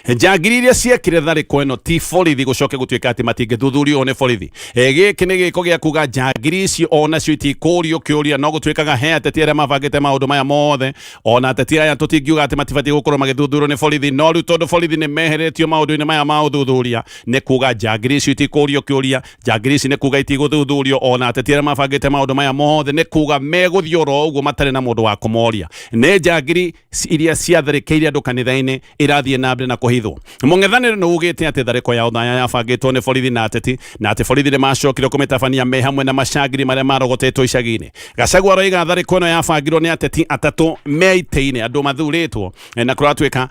njangiri iria ciekire tharĩko ĩno ti borithi gũcoke gũtuĩka atĩ matingĩthuthurio nĩ borithi. Gĩkĩ nĩ gĩko gĩa kuga njangiri ici onacio itikũrio kĩũria, no gũtuĩkaga he ateti arĩa mabangĩte maũndũ maya mothe. Ona ateti aya tũtingiuga atĩ matibatiĩ gũkorwo magĩthuthurio nĩ borithi, no rĩu tondũ borithi nĩ meheretio maũndũ-inĩ maya ma ũthuthuria, nĩ kuga njangiri icio itikũrio kĩũria. Njangiri ici nĩ kuga itigũthuthurio, ona ateti arĩa mabangĩte maũndũ maya mothe nĩ kuga megũthiĩ oro ũguo matarĩ na mũndũ wa kũmoria. Nĩ njangiri iria ciatharĩkĩire andũ kanitha-inĩ irathiĩ na mbere na kũhithwo. Mũng'ethanĩro nĩ ugĩte atĩ tharĩko ya Othaya yabangĩtwo nĩ borithi na ateti, na atĩ borithi nĩ macokire kũmĩtabania me hamwe na macangiri marĩa marogotetwo icagi-inĩ. Gachagua aroiga tharĩko ĩno yabangirwo nĩ ateti atatũ me itĩ-inĩ, andũ mathurĩtwo, na kũratuĩka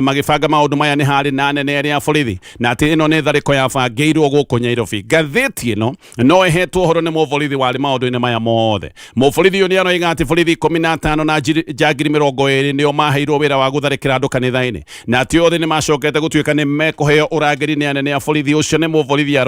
magĩbanga maũndũ maya nĩ harĩ na anene erĩ a borithi, na atĩ ĩno nĩ tharĩko yabangĩirwo gũkũ Nyairobi. Ngathĩti ĩno no ĩhetwo ũhoro nĩ mũborithi warĩ maũndũ-inĩ maya mothe. Mũborithi ũyũ nĩ aroiga atĩ borithi 15 na njangiri 20 nĩo maheirwo wĩra wa gũtharĩkĩra andũ kanitha-inĩ, na atĩ othe nĩ macokete gũtuĩka nĩ mekũheo ũrangĩri nĩ anene a borithi. Ũcio nĩ mũborithi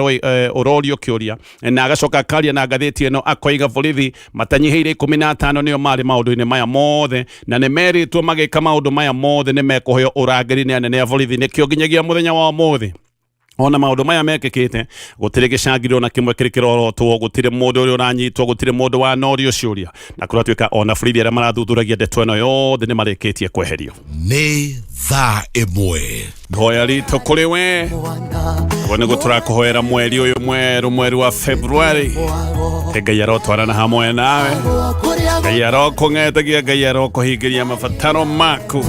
ũrorio kĩũria na agacoka akaria na ngathĩti ĩno akoiga borithi matanyihĩire 15 nĩo marĩ maũndũ-inĩ maya mothe, na nĩ merĩtwo magĩka maũndũ maya mothe nĩ mekũheo ũrangĩri nĩ anene a borithi. Nĩkĩo nginyagia mũthenya wa ũmũthĩ ona maũndũ maya mekĩkĩte gũtirĩ gĩcangiro na kĩmwe kĩrĩ kĩrorotwo, gũtirĩ mũndũ ũrĩa ũranyitwo, gũtirĩ mũndũ wanorio ciũria, na kũratuĩka ona borithi arĩa marathuthuragia ndeto ĩno yothe nĩ marĩkĩtie kweherio. Nĩ thaa 1. Hoya ritũ kũrĩ we ũguo nĩguo tũrakũhoera mweri ũyũ mwerũ, mweri wa February. Ngai arotwarana hamwe nawe, Ngai arokũng'etagia, Ngai arokũhingĩria mabataro maku,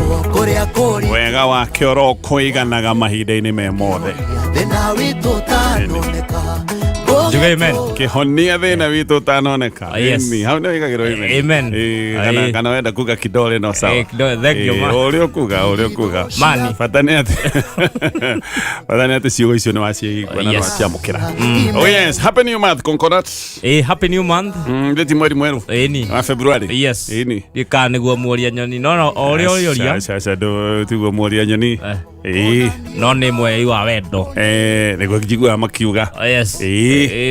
wega wake ũrokũiganaga mahinda-inĩ me mothe. Njuge amen. Kĩhonia thĩna witũ ũtanoneka. Yes. Ĩni, hau nĩ wĩkagĩrwo amen. Amen. Kana kana wenda kuga kidole no sawa. Kidole, thank you, ma. Ũrĩa ũkuga, ũrĩa ũkuga. Mani. Bata nĩ atĩ bata nĩ atĩ ciugo icio nĩ waciigua na nĩ waciamũkĩra. Oh yes, happy new month, congrats. Happy new month. Ndĩti mweri mwerũ Ĩni. wa February. Yes. Ĩni. Gĩkaa nĩguo muoria nyoni. No no o ũrĩa ũrĩoria. Aca, aca, tiguo muoria nyoni. No nĩ mweri wa wendo. Nĩguo njiguaga makiuga. Yes.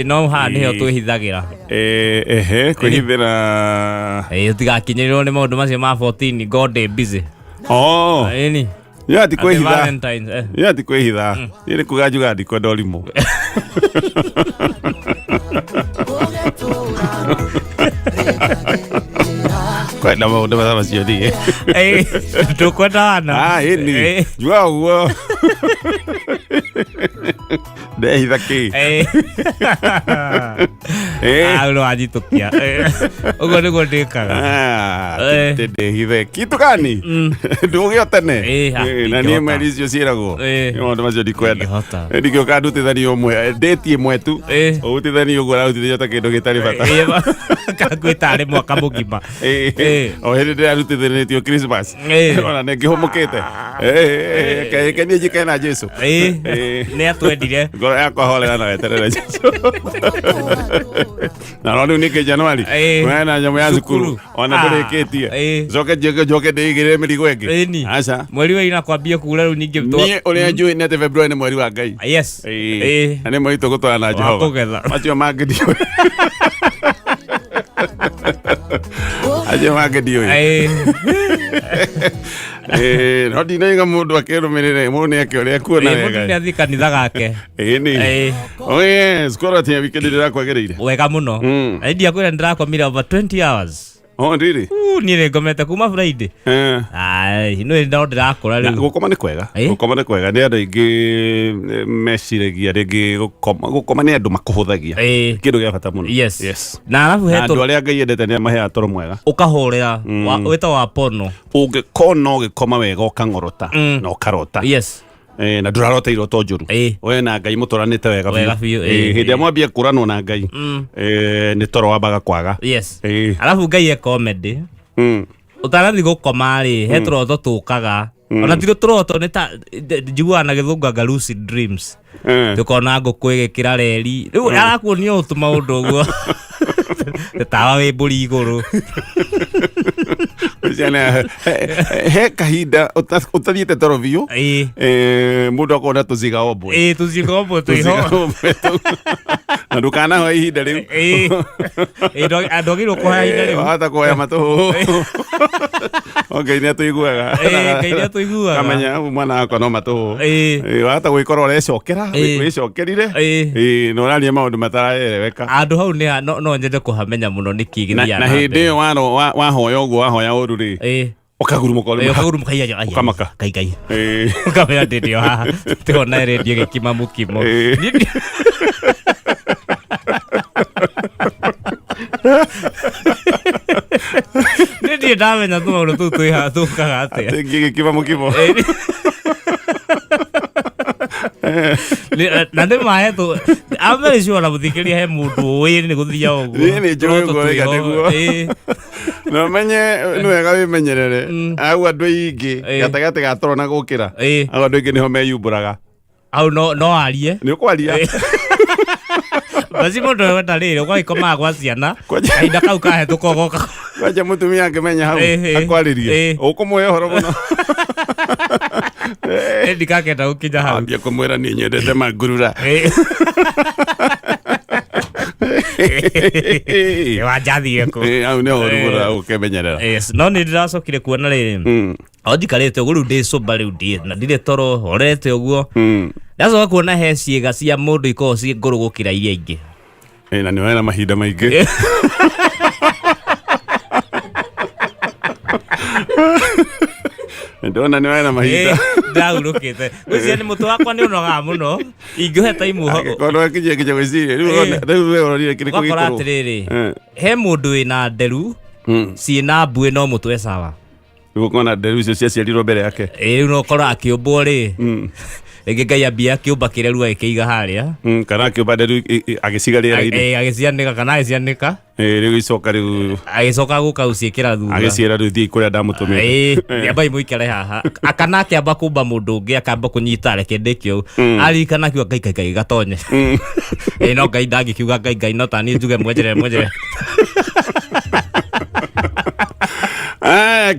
No haha nĩho twĩhithagĩra. Ehe, kwĩhithĩra. Tũtigakinyĩrĩrwo nĩ maũndũ macio ma 14 God day busy. Oh. Ĩni. Yo ti kwĩhitha. Valentines. Yo ti kwĩhitha. Niĩ nĩ kuga njugaga ndikwenda ũrimũ. Kwenda maũndũ mathaa macio niĩ. Ndũkwenda wana. Ah, ĩni. Njugaga ũguo. Ndehitha kĩ? Au no wanyitũkia. Ũguo nĩguo ndĩkaga. Ah, ndĩhithe kitu gani? Ndũgĩo tene. Na niĩ Ndingĩhota. mweri icio ciĩragwo. Maũndũ macio ndikwenda. Ndingĩhota. Ndingĩũka ndutithanie ũmwe ndĩtie ĩmwe tu. Ũrutithanie ũguo ũrarutithania ta kĩndũ gĩtarĩ bata. Ngwĩtarĩ mwaka mũgima. O hĩndĩ ndĩrarutithanĩtio Christmas. Ona nĩ ngĩhũmũkĩte. Reke niĩ njikare na Jesu. Nĩ atwendire. Ngoro yakwa horera na weterere Jesu. Na no rĩu nĩkĩ Januari? Wena nyamũ ya cukuru ona ndũrĩkĩtie. Njoke njoke njoke ndĩigĩrĩre mĩrigo ĩngĩ. Ĩni. Aca. Mweri wa ina kwambia kura rĩu ningĩ Niĩ ũrĩa njũĩ nĩ atĩ February nĩ mweri wa Ngai. Yes. Na nĩ mweri tũgũtwara na Jehova. Kũgetha. Macio mangĩ ndiũĩ. Acio mangĩ ndiũĩ. Eh, no ndinaiga mũndũ akĩrũmĩrĩre mũndũ nĩ ake ũrĩa akuona Ĩĩ, mũndũ wega nĩ athiĩ kanitha gake. Ĩĩ nĩ. Ĩĩ. Oh yes, korwo atĩ wikendi ndĩrakwagĩrĩire. Wega mũno. Na ndiakwĩra ndĩrakomire over 20 hours. Oh, ndiri. Niĩ nĩ ngomete kuma Friday. Eh. Ai, no no ndĩrakũra Na rĩu. gũkoma nĩ kwega. Ĩĩ. Gũkoma nĩ kwega. Nĩ andũ aingĩ meciragia rĩngĩ gũkoma gũkoma nĩ andũ makũhũthagia. Ĩĩ. Kĩndũ gĩa bata mũno. Yes. Yes. Na arabu Na he andũ arĩa Ngai endete nĩ amaheaga toro mwega. ũkahũrĩra wĩtagwo wa pono. Ũngĩkona ũgĩkoma wega ũkang'orota na ũkarota. Yes. Eh, na ndũrarota iroto njũru. Ĩĩ. We na Ngai mũtũranĩte wega Wega biũ, Ĩĩ, ĩĩ, hĩndĩ ĩrĩa ĩĩ. mwambia kũranwo na Ngai nĩ toro wambaga kwaga. Yes. Ĩĩ. Arabu Ngai e comedy. Ũtanathiĩ gũkoma rĩ, he tũroto tũkaga. Ona ti tũroto nĩ ta njiguaga na gĩthũngũ anga lucid dreams. Tũkona ngũkũ ĩgĩkĩra reri. Rĩu arakuonia ũũ tũmaũndũ ũguo. Tawa wĩ mbũri igũrũ. Ciana, he kahinda ũtathiĩte toro biũ. Ĩĩ. Eh, mũndũ akona tũciga ombwe. Ĩĩ tũciga ombwe twĩho. Tũciga ombwe tũu. Na ndũkanahoe ihinda rĩu. Ĩĩ. Ĩĩ ndwagĩrĩirwo kũhoya ihinda rĩu. Wahota kũhoya matũhũhũ. O Ngai nĩ atũiguaga. Ĩĩ, Ngai nĩ atũiguaga. Kamenya "Ũyũ mwana wakwa no matũhũhũ. Ĩĩ. Ĩĩ, wahota gwĩkora ũrecokera, Ĩĩ. wĩcokerire. Ĩĩ. Ĩĩ, na ũraria maũndũ mataraeleweka. Handũ hau nĩ no nyende kũhamenya mũno nĩkĩ Na gĩthiaga na na hĩndĩ mbere. ĩyo wahoya ũguo wahoya ũru rĩ, Ĩĩ. ũkagurumũka Ĩĩ, ũrĩ ũkagurumũka iya, iya, Ũkamaka. Ngai Ngai. Ĩĩ. Ũkamenya ndĩndĩ o haha tĩona redio gĩkima mũkimo. Ĩĩ. Niĩ ndi- Niĩ ndirĩ ndamenya tũmaũndũ tũu twĩ haha tũkaga atĩa. Atĩ gĩkima mũkimo. Ĩĩ. Na nĩ mahe tũ I'm very sure na mũthikĩrĩria he mũndũ ũĩ nĩ gũthiaga ũguo. Niĩ nĩ njũĩ Tũroto ũguo wega twĩho. nĩguo. Ĩĩ. Na ũmenye nĩ wega wĩmenyerere. Au andũ aingĩ Ĩĩ. gatagatĩ ga toro na gũkĩra. Ĩĩ. Au andũ aingĩ nĩho meyumbũraga. Hau no arie. Nĩ ũkwaria. Basi mũndũ ũyũ wenda rĩrĩ ũgagĩkomaga gwa ciana Kwanja- kahinda kau kahĩtũka ũgoka Kwanja mũtumia angĩmenya hau Ĩĩ, ĩĩ. akwarĩrie. Ĩĩ. Ũkũmũhe ũhoro mũno. Ndikakenda gũkinya hau. Ambia kũmwĩra niĩ nyendete mangurura. Ĩĩ. Wanjathire kũ. Ĩĩ, hau nĩho ũru mũno ũkemenyerera. Yes, no nĩ ndĩracokire kuona rĩrĩ o njikarĩte ũguo rĩu ndĩ sober rĩu ndĩ na ndirĩ toro horete ũguo ndacoka kuona he ciĩga cia mũndũ ikoragwo ciĩ ngũrũ gũkĩra iria ingĩ. Ĩĩ, na nĩ wena mahinda maingĩ. Ndona nĩ wena mahinda. Ndahurũkĩte gwĩciria nĩ mũtwe wakwa nĩ ũnogaga mũno ingĩũhe taimu Angĩkorwo nĩwakinyia nginya gwĩciria rĩu Ĩĩ. ũrona- rĩu we ũrorire kĩrĩkũ ũgakora gĩkũrũ. atĩrĩrĩ Eh. he mũndũ wĩna nderu ciĩna mbuĩ no mũtwe sawa. Rĩu ũkona nderu icio ciaciarirwo mbere yake. Ĩĩ, rĩu no ũkorwo akĩũmbwo rĩ rĩngĩ Ngai ambia akĩũmba kĩreru agĩkĩiga harĩa. Kana akĩũmba nderu agĩciga rĩera-inĩ. Ĩĩ, agĩcianĩka kana agĩcianĩka Ĩĩ, rĩu icoka rĩu agĩcoka gũka gũciĩkĩra thutha. agĩciĩra rĩu thiĩ kũrĩa ndamũtũmĩte. Ĩĩ, ambai mũikare haha kana akĩamba kũmba mũndũ ũngĩ akamba kũnyita reke ndĩke ũũ aririkana akiuga Ngai Ngai Ngai gatonye. Ĩĩ, no Ngai ndangĩkiuga Ngai Ngai no taniĩ njuge mwenjerere mwenjerere. Aya.